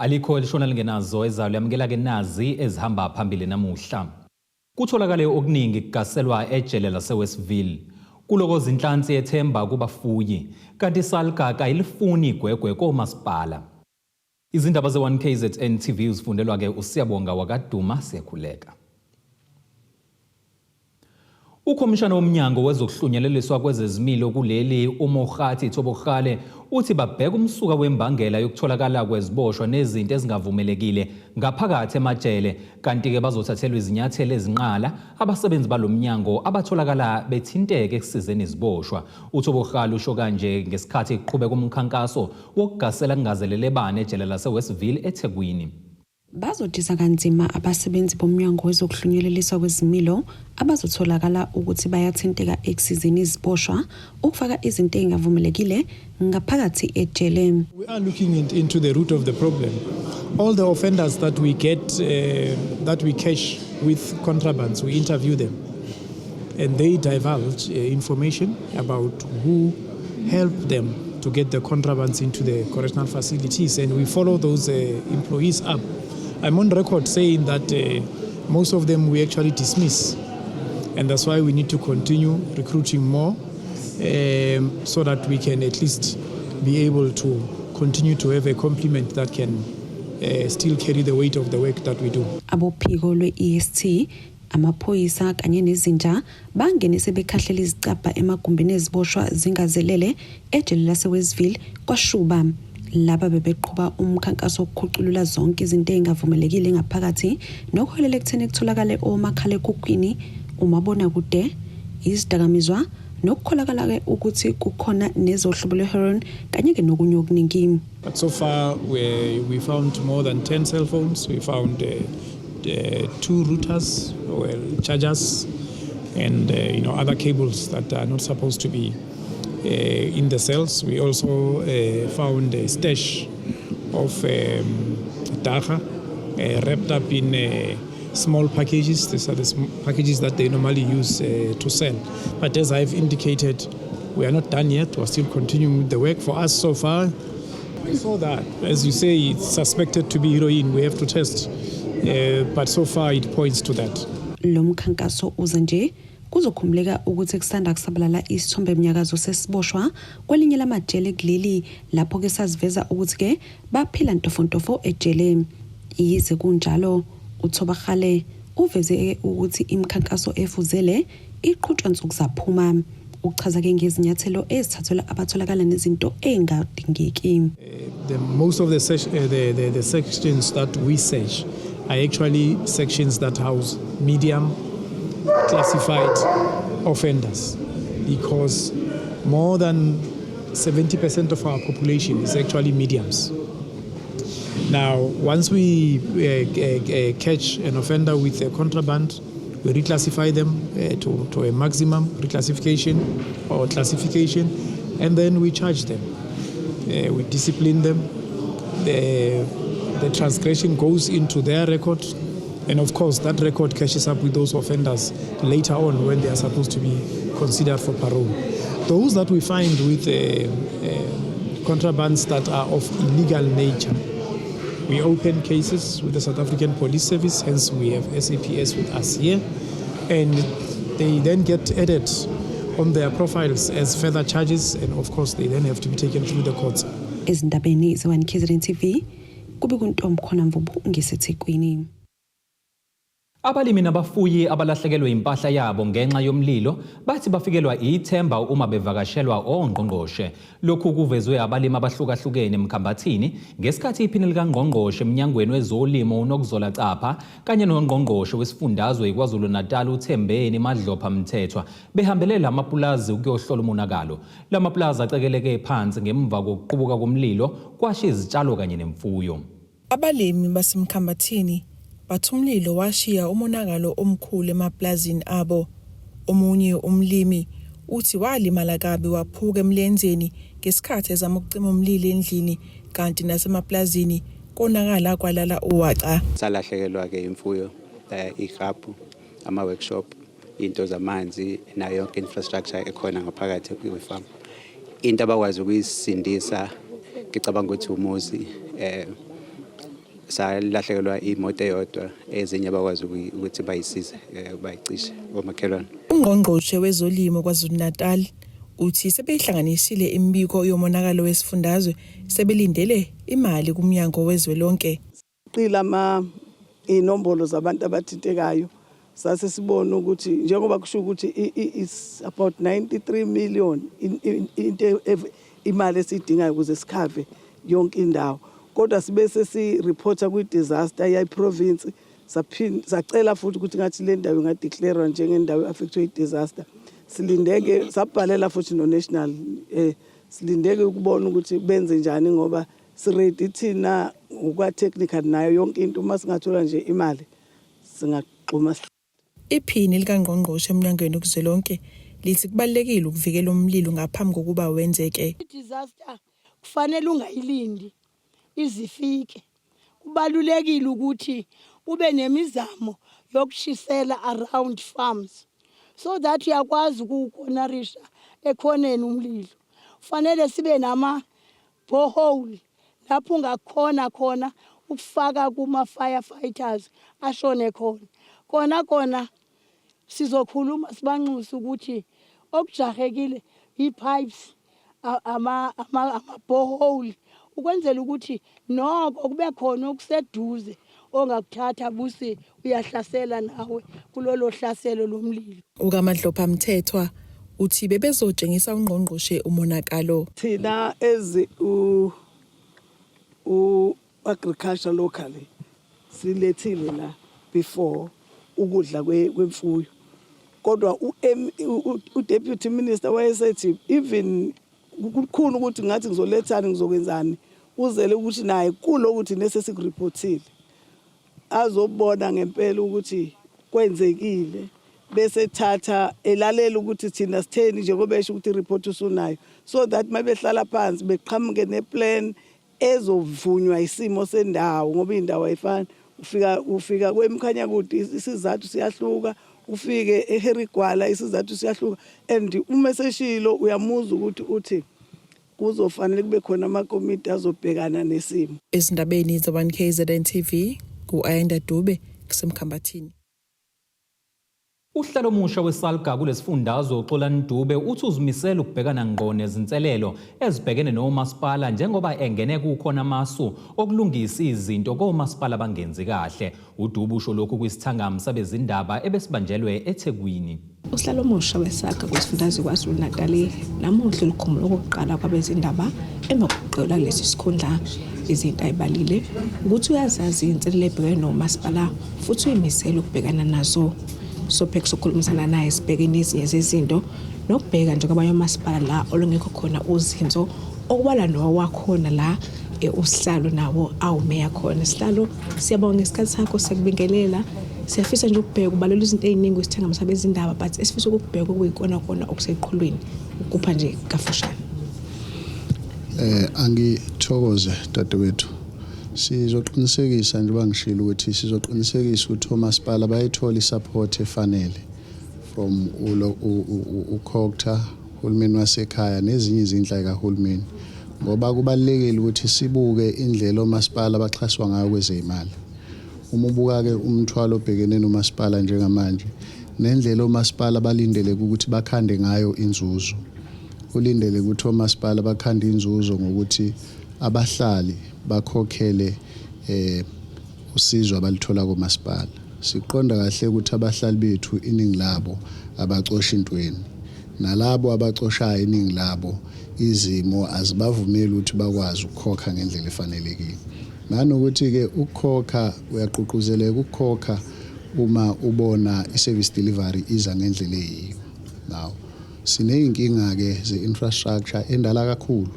Alikho elishona lingenazo ezalo. Yamukela-ke nazi ezihamba phambili namuhla. Kutholakale okuningi kugaselwa ejele laseWestville. Kulokoza inhlansi yethemba kubafuyi, kanti iSalga kayilifuni igwegwe komasipala. Izindaba ze-1 KZN TV uzifundelwa-ke uSiyabonga wakaDuma. Siyakhuleka. Ukhomishana womnyango wezokuhlunyeleliswa kwezezimilo kuleli, uMokgati Thobakgale, uthi babheka umsuka wembangela yokutholakala kweziboshwa nezinto ezingavumelekile ngaphakathi emajele, kanti-ke bazothathelwa izinyathelo ezinqala abasebenzi balomnyango abatholakala bethinteke ekusizeni iziboshwa. UThobakgale usho kanje ngesikhathi kuqhubeka umkhankaso wokugasela kungazelele bani ejele laseWestville eThekwini. Bazodisa kanzima abasebenzi bomnyango wezokuhlunyeleliswa kwezimilo abazotholakala ukuthi bayathinteka ekusizeni iziboshwa ukufaka izinto ey'ngavumelekile ngaphakathi ejele. We are looking into the root of the problem. All the offenders that we get, that we catch with contrabands, we interview them. And they divulge information about who helped them to get the contrabands into the correctional facilities. And we follow those employees up. I'm on record saying that most of them we actually dismiss. And that's why we need to continue recruiting more so that we can at least be able to continue to have a complement that can still carry the weight of the work that we do. Abophiko lwe-EST, amaphoyisa kanye nezinja bangene sebekhahlela izicabha emagumbini eziboshwa zingazelele ejele laseWestville kwashuba. Laba bebeqhuba umkhankaso wokukhuculula zonke izinto ey'ngavumelekile ngaphakathi, nokuholela ekutheni kutholakale omakhalekhukhwini, umabonakude, izidakamizwa, nokukholakala-ke ukuthi kukhona nezohlobo lwe-heroin kanye-ke nokunye okuningi. But so far, we found more than 10 cell phones. We found two routers, well, chargers, and other cables that are not supposed to be in the cells. We also found a stash of dagga wrapped up in small packages. These are the packages that they normally use to sell. But as I've indicated, we are not done yet. We're still continuing with the work. For us so far, I saw that. As you say, it's suspected to be heroin. We have to test. But so far, it points to that. Lo mkhankaso uza nje kuzokhumbuleka ukuthi kusanda kusabalala isithombe mnyakazo sesiboshwa kwelinye lamajele kuleli, lapho-ke saziveza ukuthi-ke baphila ntofontofo ejele. Yize kunjalo, uThobakgale uveze ukuthi imikhankaso efuzele iqhutshwa nsuku zaphuma. Uchaza-ke ngezinyathelo ezithathelwa abatholakala nezinto ey'ngadingeki. The most of the sections that we search are actually sections that house medium classified offenders, because more than 70% of our population is actually mediums. Now, once we catch an offender with a contraband, we reclassify them to a maximum reclassification or classification, and then we charge them. We discipline them. The transgression goes into their record, and of course, that record catches up with those offenders later on when they are supposed to be considered for parole. Those that we find with contrabands that are of illegal nature, we open cases with the South African Police Service, hence we have SAPS with us here, and they then get added on their profiles as further charges, and of course they then have to be taken through the courts. Ezindabeni ze-1 KZN TV, kube kuntombi khona Mvubu ngiseThekwini. Abalimi nabafuyi abalahlekelwe impahla yabo ngenxa yomlilo bathi bafikelwa ithemba uma bevakashelwa ongqongqoshe. Lokhu kuvezwe abalimi abahlukahlukene eMkhambathini ngesikhathi iphini likangqongqoshe emnyangweni wezolimo uNokuzola Capa kanye nongqongqoshe wesifundazwe iKwaZulu-Natal uThembeni Madlopha Mthethwa behambelela amapulazi ukuyohlola umonakalo. La mapulazi acekeleke phansi ngemva kokuqubuka komlilo kwasha izitshalo kanye nemfuyo. Abalimi baseMkhambathini bathi umlilo washiya umonakalo omkhulu emaplazini abo. Omunye umlimi uthi walimala kabi waphuka emlenzeni ngesikhathi ezama ukucima umlilo endlini, kanti nasemaplazini konakala kwalala uwaca. Salahlekelwa ke imfuyo, iklabhu, ama workshop, into zamanzi nayo yonke infrastructure ekhona ngaphakathi kwifarm. Into abakwazi ukuyisindisa, ngicabanga ukuthi umuzi, Salahlekelwa imoto eyodwa, ezinye bakwazi ukuthi bayisize, bayicishe omakhelwane. Ungqongqoshe wezolimo KwaZulu-Natal uthi sebeyihlanganisile imibiko yomonakalo wesifundazwe, sebelindele imali kumnyango wezwelonke. Qila ama inombolo zabantu abathintekayo, sase sibona ukuthi njengoba kusho ukuthi is about 93 million into imali esiyidingayo ukuze sikhave yonke indawo, kodwa sibe sesi-reporta kwi-disaster yayi-province, saphinda sacela futhi ukuthi ngathi le ndawo ingadeclare njengendawo e-affectwe i-disaster. Silindeke, sabhalela futhi no-national, silindeke ukubona ukuthi benze njani, ngoba siready thina ngokwa-technical nayo yonke into. Uma singathola nje imali, singagxuma. Iphini likangqongqoshe emnyangweni kuzwelonke lithi kubalulekile ukuvikela umlilo ngaphambi kokuba wenzeke. Disaster kufanele ungayilindi izifike. Kubalulekile ukuthi ube nemizamo yokushisela around farms so that uyakwazi ukuwucornerisha ekhoneni umlilo. Kufanele sibe nama borehole lapho ungakhona khona ukufaka kuma firefighters ashone khona. Kona kona sizokhuluma, sibanxuse ukuthi okujahekile i-pipes, ama borehole, ukwenzela ukuthi noko kube khona okuseduze ongakuthatha buse uyahlasela nawe kulolo hlaselo lomlilo. UKaMadlopha Mthethwa uthi bebezotshengisa ungqongqoshe umonakalo. Thina as u agriculture locally silethile la before ukudla kwemfuyo, kodwa u-deputy minister wayesethi even kukhulu ukuthi ngathi ngizolethani, ngizokwenzani, uzele ukuthi naye kulokuthi nesesikuripotile azobona ngempela ukuthi kwenzekile, bese thatha elalela ukuthi thina sitheni, njengoba esho ukuthi ireport usunayo, so that mabehlala phansi beqhamuke neplan ezovunywa isimo sendawo, ngoba indawo ayifani. Ufika kweMkhanyakude, isizathu siyahluka, ufike eHarry Gwala, isizathu siyahluka. And uma eseshilo uyamuzwa ukuthi uthi kuzofanele kube khona amakomiti azobhekana nesimo. Ezindabeni ze-1 KZN TV, ku-Ayanda Dube kuseMkhambathini. Usihlalo omusha weSALGA kulesifundazwe, uXolani Dube, uthi uzimisele ukubhekana ngqo nezinselelo ezibhekene nomasipala njengoba engene kukhona amasu okulungisa izinto komasipala abangenzi kahle. UDube usho lokhu kwisithangami sabezindaba ebesibanjelwe eThekwini. Usihlalo omusha weSALGA kwesifundazwe KwaZulu-Natal namuhla ulikhumula okokuqala kwabezindaba emva kokuqelwa kulesi sikhundla. Izinto ayibalile ukuthi uyazazi iy'nselelo ebhekene nomasipala futhi uyimisele ukubhekana nazo. Sophek sokhulumisana naye, sibheke nezinye zezinto nokubheka nje kwabanye omasipala la olungekho khona uzinzo, okubala nowakhona la usihlalo nawo awumeya khona. Sihlalo, siyabonga ngesikhathi sakho, siyakubingelela. Siyafisa nje ukubheka, ubalelwa izinto ey'ningi kwisithangami sabezindaba, but esifisa ukukubheka okuyikona kona okuseqhulwini, ukupha nje kafushane. Angithokoze dadewethu. Sizoqinisekisa, njengoba ngishilo ukuthi sizoqinisekisa ukuthi omasipala bayithola isupport efanele from uCogta, uhulumeni wasekhaya nezinye izinhlaka kahulumeni, ngoba kubalulekile ukuthi sibuke indlela omasipala abaxhaswa ngayo kwezeyimali. Uma ubuka ke umthwalo obhekene nomasipala njengamanje nendlela omasipala balindeleke ukuthi bakhande ngayo inzuzo, kulindele ukuthi omasipala bakhande inzuzo ngokuthi abahlali bakhokhele usizo abalithola komasipala. Siqonda kahle ukuthi abahlali bethu iningi labo abacosha intweni, nalabo abacoshayo iningi labo izimo azibavumeli ukuthi bakwazi ukukhokha ngendlela efanelekile. Nanokuthi-ke ukukhokha, uyagqugquzeleka ukukhokha uma ubona i-service delivery iza ngendlela eyiyo. Now siney'nkinga-ke ze-infrastructure endala kakhulu,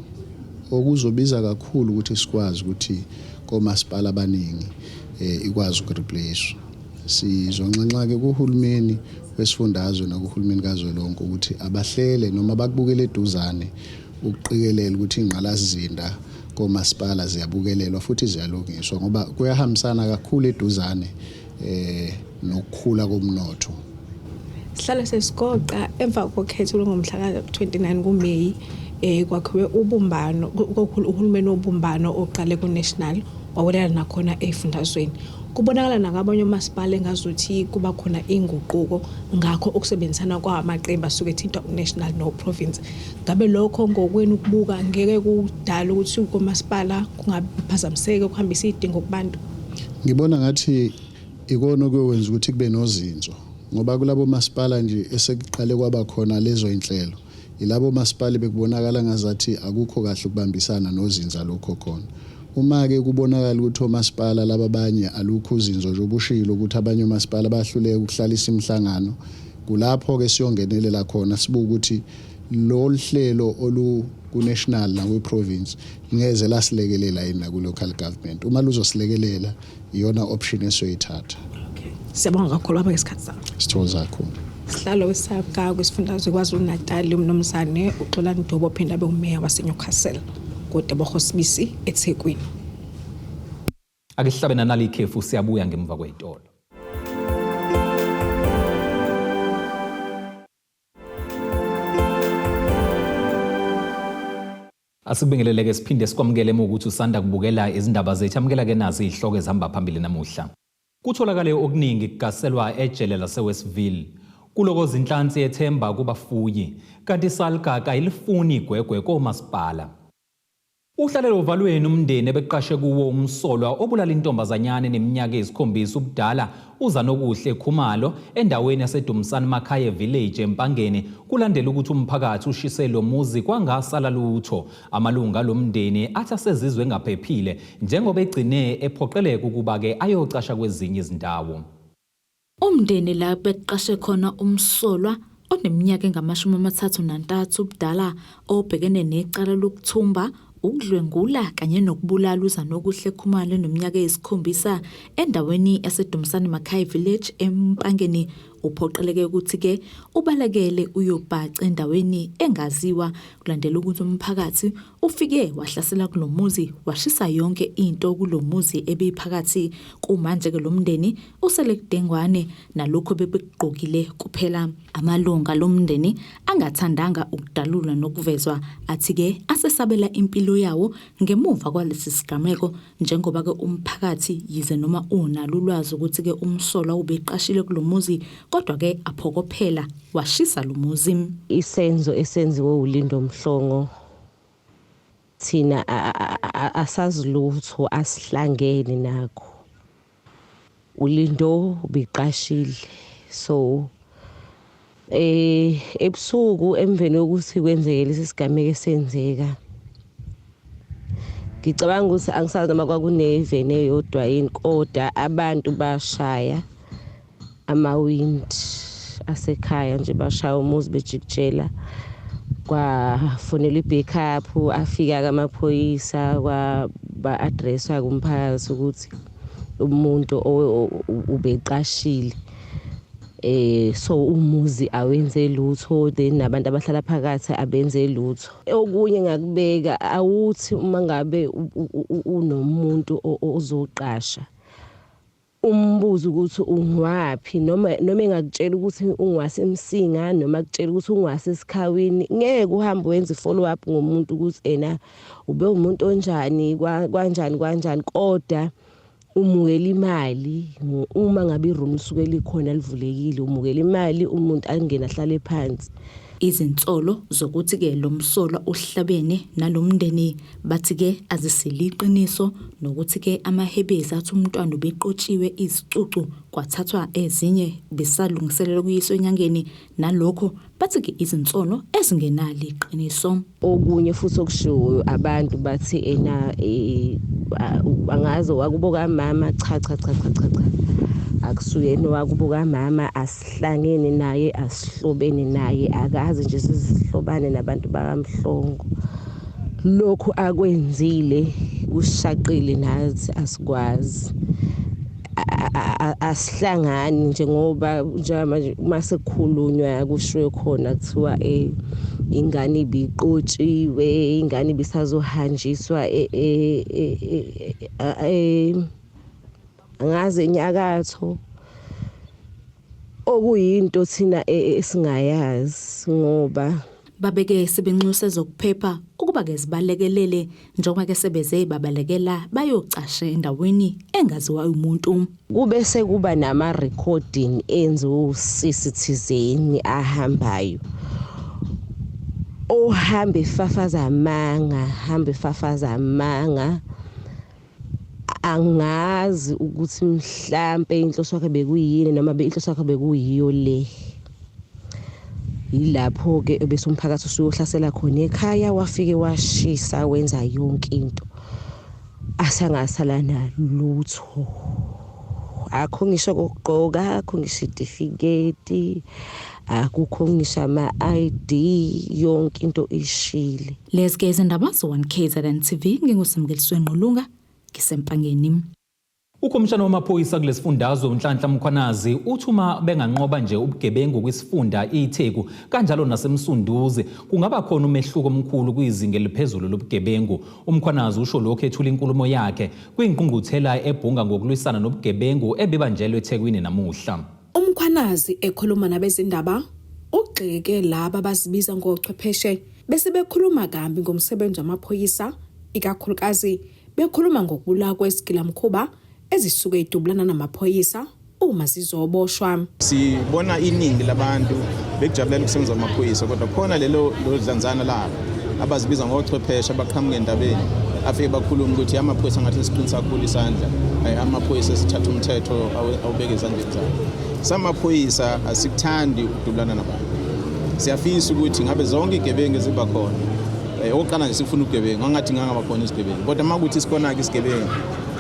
okuzobiza kakhulu ukuthi sikwazi ukuthi komasipala abaningi ikwazi ukureplace. Sizonxenxa-ke kuhulumeni wesifundazwe nakuhulumeni kazwelonke ukuthi abahlele noma bakubukele eduzane ukuqikelela ukuthi ingqalasizinda komasipala ziyabukelelwa futhi ziyalungiswa, ngoba kuyahambisana kakhulu eduzane nokukhula komnotho. Sihlale sesigoqa, emva kokhetho lwangomhla ka-29 kuMeyi, kwakhiwe ubumbano, uhulumeni wobumbano oqale ku-national. Wawelela nakhona ey'fundazweni. Kubonakala nakabanye omasipala engazuthi kuba khona inguquko ngakho ukusebenzisana kwamaqembu asuke ethintwa u-national no-province. Ngabe lokho ngokwenu ukubuka ngeke kudala ukuthi komasipala kungaphazamiseki ukuhambisa iy'dingo kubantu? Ngibona ngathi ikona okuyokwenza ukuthi kube nozinzo ngoba kulabo masipala nje esekuqale kwaba khona lezo inhlelo ilabo masipala bekubonakala ngazathi akukho kahle ukubambisana nozinza lokho khona. Uma-ke kubonakala ukuthi omasipala laba abanye alukho uzinzo nje obushilo ukuthi abanye omasipala bayahluleka ukuhlalisa imihlangano, kulapho-ke siyongenelela khona sibuke ukuthi lolu hlelo olu ku-national nakwi-province ngeze lasilekelela yini naku-local government. Uma luzosilekelela iyona option esiyoyithatha. Okay. Siyabonga kakhulu baba ngesikhathi sakho. Sithokoza kakhulu. Sihlalo weSABCA kwisifundazwe KwaZulu-Natal uMnumzane uXolani Dube ophinde abe umeya waseNewcastle kuTebogo Sibisi eThekwini. Ake sihlabe nanali ikhefu, siyabuya ngemuva kwey'tolo. Asikubingeleleke siphinde sikwamukele uma ukuthi usanda kubukela izindaba zethu. Amukela-ke nazi izihloko ezihamba phambili namuhla. Kutholakale okuningi kugaselwa ejele laseWestville. Kulokoza inhlansi yethemba kubafuyi, kanti iSalga kayilifuni igwegwe komasipala. Uhlalele ovalweni umndeni ebeqashe kuwo umsolwa obulala intombazanyana eneminyaka eyisikhombisa ubudala uZanokuhle Khumalo endaweni yaseDumsani Makhaye Village eMpangeni kulandela ukuthi umphakathi ushise lo muzi kwangasala lutho. Amalungu alo mndeni athi asezizwe engaphephile njengoba egcine ephoqeleka ukuba-ke ayocasha kwezinye izindawo. Umndeni la bekuqashe khona umsolwa oneminyaka engama-33 ubudala obhekene necala lokuthumba, ukudlwengula kanye nokubulala uZanokuhle Khumalo eneminyaka eyisikhombisa endaweni yaseDumsani Makhaya Village eMpangeni uphoqeleke ukuthi-ke ubalekele uyobhaca endaweni engaziwa kulandela ukuthi umphakathi ufike wahlasela kulo muzi washisa yonke into kulo muzi ebiphakathi. Kumanje-ke lo mndeni usele kudengwane nalokhu bebekugqokile kuphela. Amalunga lomndeni angathandanga ukudalulwa nokuvezwa athi-ke asesabela impilo yawo ngemuva kwalesi sigameko njengoba-ke umphakathi yize noma unalo ulwazi ukuthi-ke umsolwa ubeqashile kulo muzi kodwa-ke aphokophela washisa lo muzi. Isenzo esenziwe uLindo Mhlongo thina asazi lutho, asihlangene nakho. uLindo ubeqashile, so ebusuku emveni kokuthi kwenzeke lesi sigameko esenzeka, ngicabanga ukuthi angisazi noma kwakuneveni eyodwa yini, kodwa abantu bashaya amawindi asekhaya nje, bashaya umuzi bejikijela, kwafonelwa i-backup, afika-ke amaphoyisa, ba-address-wa kumphakathi ukuthi umuntu ubeqashile, so umuzi awenze lutho, then nabantu abahlala phakathi abenze lutho. Okunye ngakubeka awuthi uma ngabe unomuntu ozoqasha umbuzo ukuthi ungwaphi, noma engakutshela ukuthi ungwasemsinga noma akutshela ukuthi ungwasesikhawini, ngeke uhambe wenze follow up ngomuntu ukuthi ena ube umuntu onjani, kanjani kanjani, kodwa umukela imali. Uma ngabe iroom lisuke likhona livulekile, umukela imali, umuntu angene ahlale phansi. Izinsolo zokuthi-ke lo msolwa uhlabene nalomndeni bathi-ke azisiliqiniso, nokuthi-ke amahebezi athi umntwana ubeqotshiwe izicucu kwathathwa ezinye besalungiselela ukuyiswa enyangeni, nalokho bathi-ke izinsolo ezingenalo iqiniso. Okunye futhi okushiwoyo abantu bathi ena angazi wakubo kamama, cha cha cha cha cha cha, akusuyena wakubo kamama, asihlangene naye, asihlobene naye, akazi nje sizihlobane nabantu bakaMhlongo. Lokhu akwenzile kushaqile nathi, asikwazi, asihlangani njengoba njengamanje uma sekukhulunywa kushiwe khona kuthiwa ingane ibiqotshiwe, ingane ibisazohanjiswa angazi enyakatho, okuyinto thina esingayazi ngoba. Babeke sebenxusa ezokuphepha ukuba ke zibalekelele njengoba ke sebeze babalekela bayocasha endaweni engaziwa umuntu. Kube sekuba nama-recording enziwe usisi thizeni ahambayo ohamba efafaza amanga hamba efafaza amanga angazi ukuthi mhlampe inhloso yakhe bekuyini noma inhloso yakhe bekuyiyo le. Yilapho-ke ebese umphakathi usuyohlasela khona ekhaya wafike washisa wenza yonke into asangasala nalutho. Akho ngisho kokugqoka, akho ngisho itifiketi, akukho ngisho ama-ID, yonke into ishile. Lezi ke izindaba ze-1 KZN TV nginguSamkeliswe Ngqulunga ngisempangeni. Ukhomishana wamaphoyisa kulesifundazwe uNhlanhla Mkhwanazi uthi uma benganqoba nje ubugebengu kwisifunda iTheku kanjalo naseMsunduzi kungaba khona umehluko omkhulu kwizinga eliphezulu lobugebengu. UMkhwanazi usho lokhu ethula inkulumo yakhe kwingqungquthela ebhunga ngokulwisana nobugebengu ebibanjelwe eThekwini namuhla. UMkhwanazi ekhuluma nabezindaba ugxeke laba abazibiza ngochwepheshe bese bekhuluma kambi ngomsebenzi wamaphoyisa ikakhulukazi bekhuluma ngokubulawa kwezigilamkhuba ezisuke idubulana namaphoyisa uma zizoboshwa. Sibona iningi labantu bekujabulela ukusebenza kwamaphoyisa kodwa khona lelo dlanzana labo abazibiza ngochwepheshe abaqhamuka endabeni afike bakhulume ukuthi amaphoyisa ngathi siqinisa kakhulu isandla, amaphoyisa esithatha umthetho awubeke ezandleni zabo. Samaphoyisa asikuthandi ukudubulana nabantu. Siyafisa ukuthi ngabe zonke igebengu eziba khona okokuqala nje sifuna ubugebengu angathi ngangaba khona isigebengu kodwa uma kuthi sikhona-ke isigebengu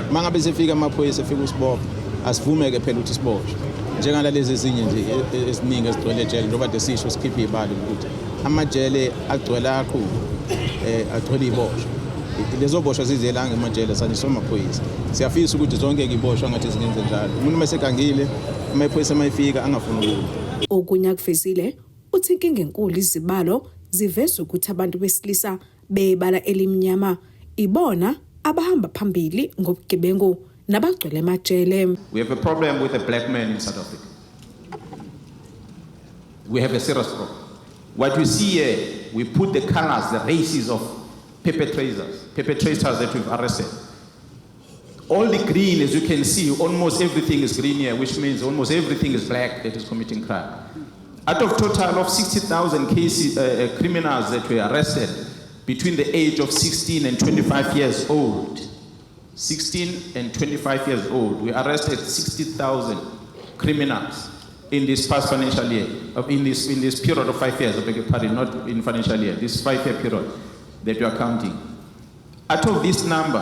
uma ngabe sefika amaphoyisa efika usibopha asivumeke phela ukuthi siboshwe njengalalezi ezinye nje eziningi ezigcwele ejele njengoba de sisho sikhiphe iy'balo ukuthi amajele agcwele aqhuba agcwele iy'boshwa lezo boshwa zizelanga emajele saniswa amaphoyisa. Siyafisa ukuthi zonke iboshwa ngathi zingenze njalo umuntu uma esegangile amaphoyisa uma efika angafuni ukulwa. Okunye akuvezile uthi inkinga enkulu izibalo ziveza ukuthi abantu besilisa bebala elimnyama ibona abahamba phambili ngobugebengu nabagcwele emajele. We have a problem with the black man in South Africa. We have a serious problem. What we see here, we put the colors, the races of perpetrators that we've arrested. All the green, as you can see, almost everything is green here, which means almost everything is black that is committing crime. Out of total of 60,000 cases, criminals that were arrested between the age of 16 and 25 years old, 16 and 25 years old, we arrested 60,000 criminals in this past financial year, in this period of 5 years, I beg your pardon, not in financial year, this 5-year period that we are counting. Out of this number,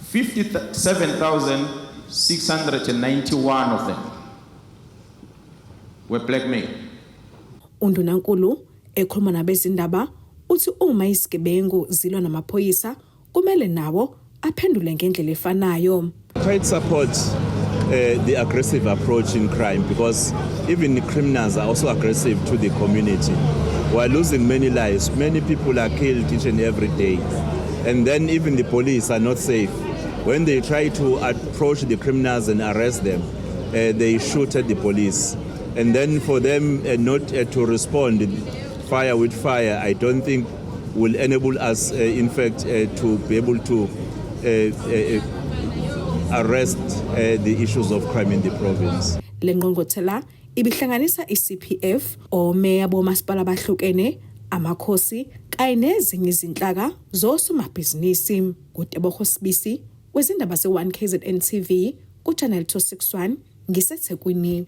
57,691 of them were black male. Undunankulu ekhuluma nabezindaba uthi uma isigebengu zilwa namaphoyisa kumele nawo aphendule ngendlela efanayo. Quite support the aggressive approach in crime because even the criminals are also aggressive to the community. We are losing many lives. Many people are killed each and every day. And then even the police are not safe. When they try to approach the criminals and arrest them, they shoot at the police. And then for them not to respond fire with fire, I don't think will enable us, in fact, to be able to arrest the issues of crime in the province. Le ngqungquthela ibihlanganisa iCPF, omeya bomasipala abahlukene, amakhosi kanye nezinye izinhlaka zosomabhizinisi. Kutebogo Sibisi wezindaba ze-1 KZN TV ku-Channel 261 ngiseThekwini.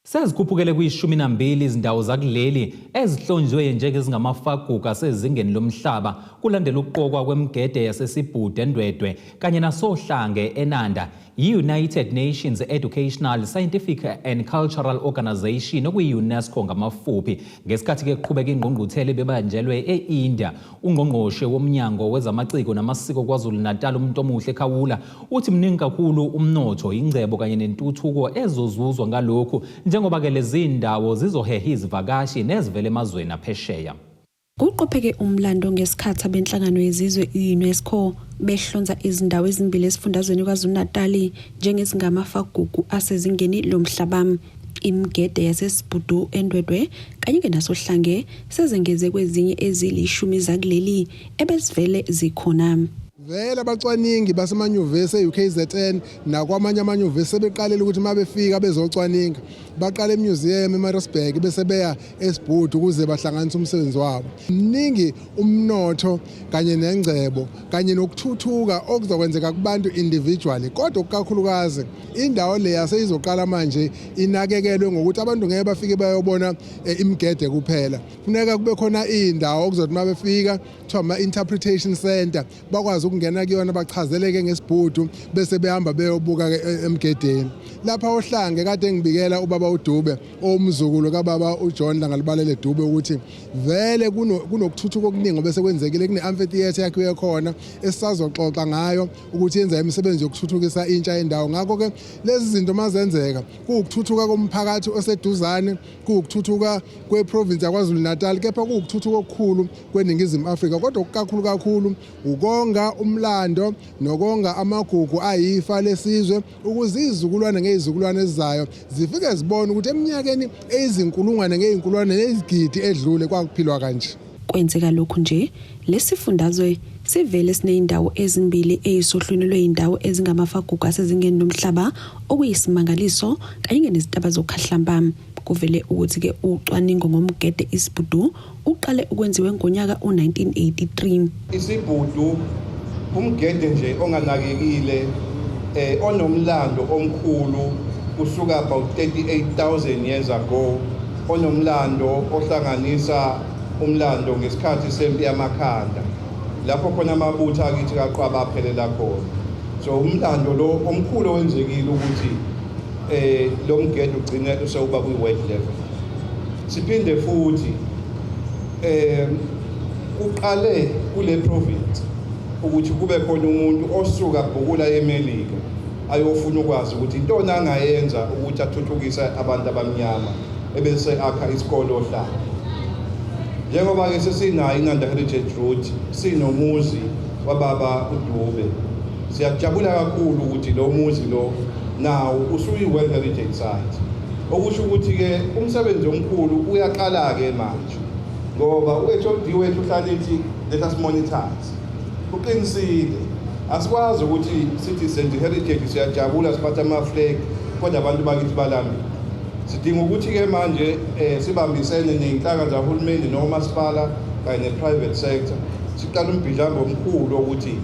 Sezikhuphukele kwi-12 izindawo zakuleli ezihlonzwe njengezingamafagugu asezingeni lomhlaba kulandela ukuqokwa kwemigede yaseSibhude eNdwedwe kanye nasoHlange eNanda yi-United Nations Educational, Scientific and Cultural Organization okuyi-UNESCO ngamafuphi. Ngesikhathi-ke kuqhubeka ingqungquthela ebebanjelwe e-India, ungqongqoshe womnyango wezamaciko namasiko KwaZulu-Natal uMntomuhle Khawula uthi mningi kakhulu umnotho, ingcebo kanye nentuthuko ezozuzwa ngalokhu njengoba-ke lezi ndawo zizoheha izivakashi nezivela emazweni aphesheya. Kuqopheke umlando ngesikhathi abenhlangano yezizwe i-UNESCO behlonza izindawo ezimbili esifundazweni KwaZulu-Natal njengezingamafagugu asezingeni lomhlaba. Imigede yaseSibhudu eNdwedwe kanye-ke nasoHlange sezengeze kwezinye ezilishumi zakuleli ebezivele zikhona. Vele abacwaningi basemanyuvesi e-UKZN nakwamanye amanyuvesi sebeqalile ukuthi uma befika bezocwaninga baqale emuseum eMaritzburg bese beya eSibhudu ukuze bahlanganise umsebenzi wabo. Mningi umnotho kanye nengcebo kanye nokuthuthuka okuzokwenzeka kubantu individually kodwa okukakhulukazi indawo le yaseyizoqala manje inakekelwe ngokuthi abantu ngeke bafike bayobona eh, imigede kuphela. Funeka kube khona indawo okuzothi uma befika kuthiwa ama-interpretation center bakwazi ukungena kuyona bachazeleke ngesibhudu bese behamba beyobuka eh, emgedeni lapha ohlange kade ngibikela ubaba uDube omzukulu kababa uJohn Langalibalele Dube ukuthi vele kunokuthuthuka okuningi bese kwenzekile kune-amphitheatre yakhiwe khona esisazoxoxa ngayo ukuthi yenza imisebenzi yokuthuthukisa intsha yendawo ngakho-ke lezi zinto mazenzeka kuwukuthuthuka komphakathi oseduzane kuwukuthuthuka kweprovinsi yaKwaZulu-Natal kepha kuwukuthuthuka okukhulu kweNingizimu Afrika kodwa okukakhulu kakhulu ukonga umlando nokonga amagugu ayifa lesizwe ukuze izizukulwane ngezizukulwane ezizayo zifike zibone ukuthi eminyakeni eyizinkulungwane ngeyinkulungwane nezigidi edlule kwakuphilwa kanje. Kwenzeka lokhu nje, lesifundazwe sivele sinezindawo ezimbili eyisohlwini lwezindawo ezingamafagugu asezingeni lomhlaba okuyisimangaliso kanye nezitaba zokhahlamba. Kuvele ukuthi-ke ucwaningo ngomgede isibhudu uqale ukwenziwe ngonyaka u-1983. Isibhudu umgede nje onganakekile eh onomlando omkhulu kusuka about 38000 years ago onomlando ohlanganisa umlando ngesikhathi sempi yamakhanda lapho khona amabutho akithi kaqwaba aphelela khona so umlando lo omkhulu owenzekile ukuthi eh lo mgede ugcine usewuba kwi-world level siphinde futhi eh uqale kule province ukuthi kube khona umuntu osuka bhukula eMelika ayofuna ukwazi ukuthi intoni angayenza ukuthi athuthukise abantu abamnyama ebese akha isikole ohlanga njengoba-ke sesinayo iNanda Heritage Route sinomuzi wababa uDube siyajabula kakhulu ukuthi lo muzi lo nawo usuyi-World Heritage Site okusho ukuthi-ke umsebenzi omkhulu uyaqala-ke manje ngoba u-HOD wethu uhlala ethi let us monetize uqinisile asikwazi ukuthi sithi senze heritage siyajabula siphatha ama-flag kodwa abantu bakithi balambile sidinga ukuthi-ke manje um sibambisene ney'nhlaka zahulumeni nomasipala kanye ne-private sector siqala umbhidlambo omkhulu wokuthi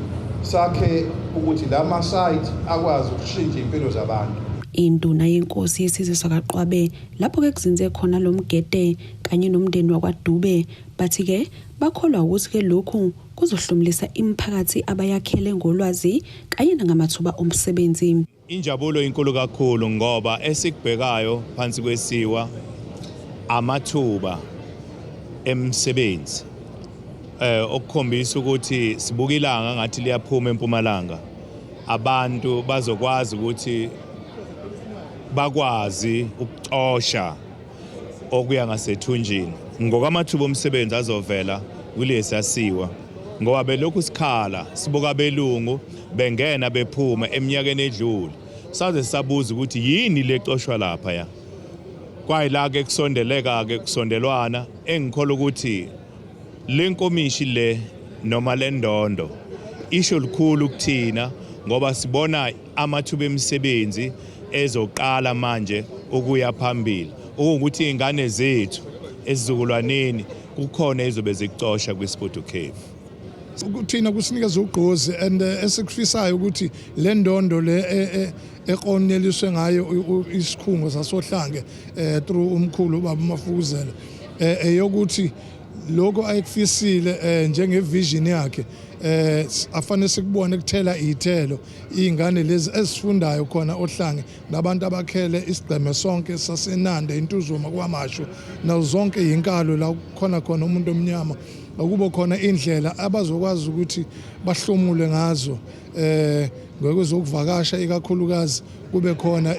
sakhe ukuthi la ma-site akwazi ukushintsha iy'mpilo zabantu. Induna yenkosi yesizwe sakwaQwabe lapho-ke kuzinze khona lo mgede kanye nomndeni wakwaDube bathi-ke bakholwa ukuthi-ke lokhu kuzohlomulisa imiphakathi abayakhele ngolwazi kanye nangamathuba omsebenzi. Injabulo inkulu kakhulu ngoba esikubhekayo phansi kwesiwa amathuba emisebenzi eh okukhombisa ukuthi sibuka ilanga ngathi liyaphuma empumalanga abantu bazokwazi ukuthi bakwazi ukucosha okuya ngasethunjini ngokwamathuba omsebenzi azovela kulesi asiwa ngoba belokhu sikhala sibuka abelungu bengena bephuma eminyakeni edlule saze sabuza ukuthi yini lecoshwa lapha ya kwayila ke kusondeleka ke kusondelwana engikholwa ukuthi le nkomishi le noma le ndondo isho lukhulu kuthina ngoba sibona amathuba emisebenzi ezoqala manje ukuya phambili okuwukuthi iy'ngane zethu esizukulwaneni kukhona ezobe zikucosha kwi-Spudu Cave. Thina kusinikeza ugqozi and eh, esikufisayo ukuthi le ndondo le e, e, ekroneliswe ngayo isikhungo sasohlange eh, through umkhulu ubaba uMafukuzela eh, eyokuthi lokho ayekufisile njenge-vision yakhe eh afane sikubone kuthela izithelo izingane lezi ezifundayo khona ohlange nabantu abakhele isigceme sonke sasenanda intuzuma kwamashu nazo zonke izinkalo la kukhona khona umuntu omnyama akube khona indlela abazokwazi ukuthi bahlomule ngazo eh ngokwezokuvakasha ikakhulukazi kube khona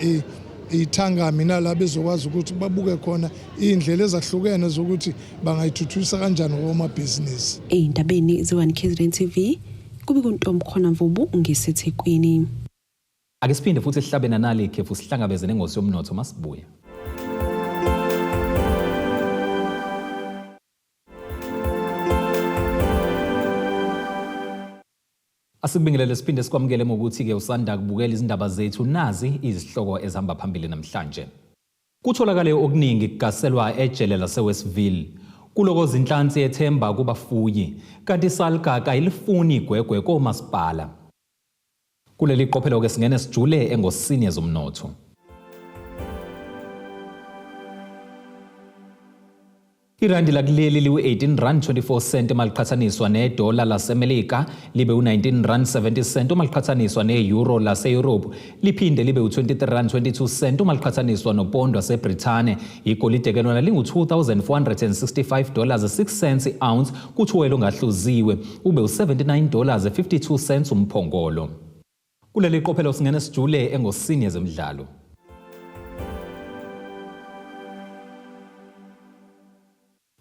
ithangami nala bezokwazi ukuthi babuke khona iy'ndlela ezahlukene zokuthi bangayithuthukisa kanjani ngokwamabhizinisi. Ey'ndabeni ze-1 KZN TV, kubika uNtomkhona Mvubu ngiseThekwini. Ake siphinde futhi sihlabe nanali ikhefu sihlangabeze nengosi yomnotho masibuya. Asikubingelele siphinde sikwamukele ngokuthi-ke usanda kubukela izindaba zethu nazi izihloko ezihamba phambili namhlanje. Kutholakale okuningi kugaselwa ejele laseWestville. Kulokoza inhlansi yethemba kubafuyi, kanti iSalga kayilifuni igwegwe komasipala. Kuleli qophelo-ke singene sijule engosini yezomnotho. Irandi lakuleli liwu-18 rand 24 cent uma liqhathaniswa nedola laseMelika, libe u-19 rand 70 cent uma liqhathaniswa ne-euro lase-Europe, liphinde libe u-23 rand 22 cent uma liqhathaniswa nopondo waseBrithane. Igolide ke lona lingu-2465 dollars 6 cents i-ounce, kuthi uwele ongahluziwe ube u-79 dollars 52 cents umphongolo. Kuleli qophelo singene sijule engosini yezemidlalo.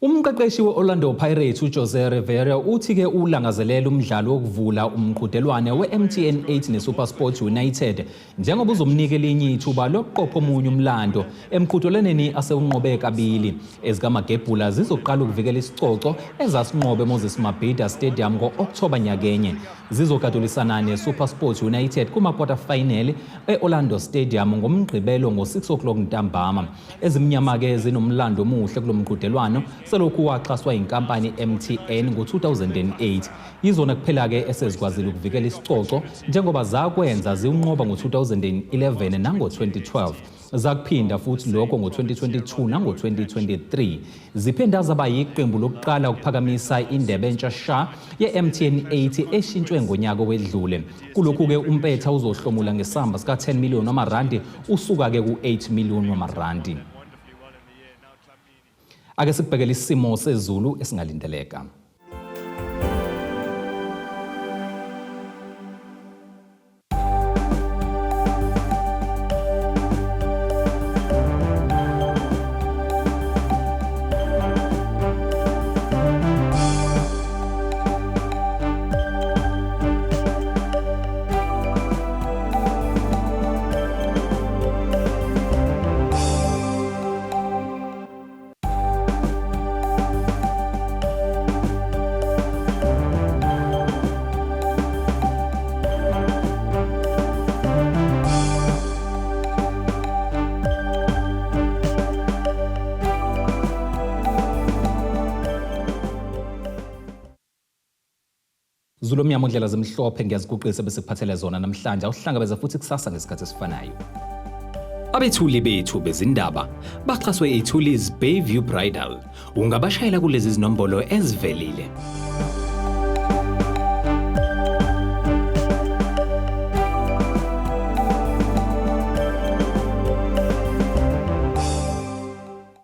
Umqeqeshi we-Orlando Pirates uJose Rivera uthi-ke ulangazelela umdlalo wokuvula umqhudelwane we-MTN 8 neSuperSport United njengoba uzomnika elinye ithuba lokuqopha omunye umlando emqhudelwaneni asewunqobe kabili. EzikaMagebhula zizoqala ukuvikela isicoco ezasinqobe eMoses Mabhida Stadium ngo-Okthoba nyakenye. Zizogadulisana neSuperSport United kuma-quarter final e-Orlando Stadium ngoMgqibelo ngo-6 o'clock ntambama. Ezimnyama-ke zinomlando omuhle kulo mqhudelwano selokhu waxhaswa yinkampani MTN ngo-2008. Yizona kuphela-ke esezikwazile ukuvikela isicoco njengoba zakwenza ziwunqoba ngo-2011 nango-2012. Zakuphinda futhi lokho ngo-2022 nango-2023. Ziphinde zaba yiqembu lokuqala ukuphakamisa indebe entsha sha ye-MTN 8 eshintshwe ngonyaka owedlule. Kulokhu-ke umpetha uzohlomula ngesamba sika-10 million wamarandi usuka-ke ku-8 million wamarandi. Ake sikubhekele isimo sezulu esingalindeleka. Zulu omnyama ondlela zimhlophe ngiyaziguqisa bese kuphathele zona namhlanje awuhlangabeza futhi kusasa ngesikhathi esifanayo. Abethuli bethu bezindaba baxhaswe iThulis Bayview Bridal. Ungabashayela kulezi zinombolo ezivelile.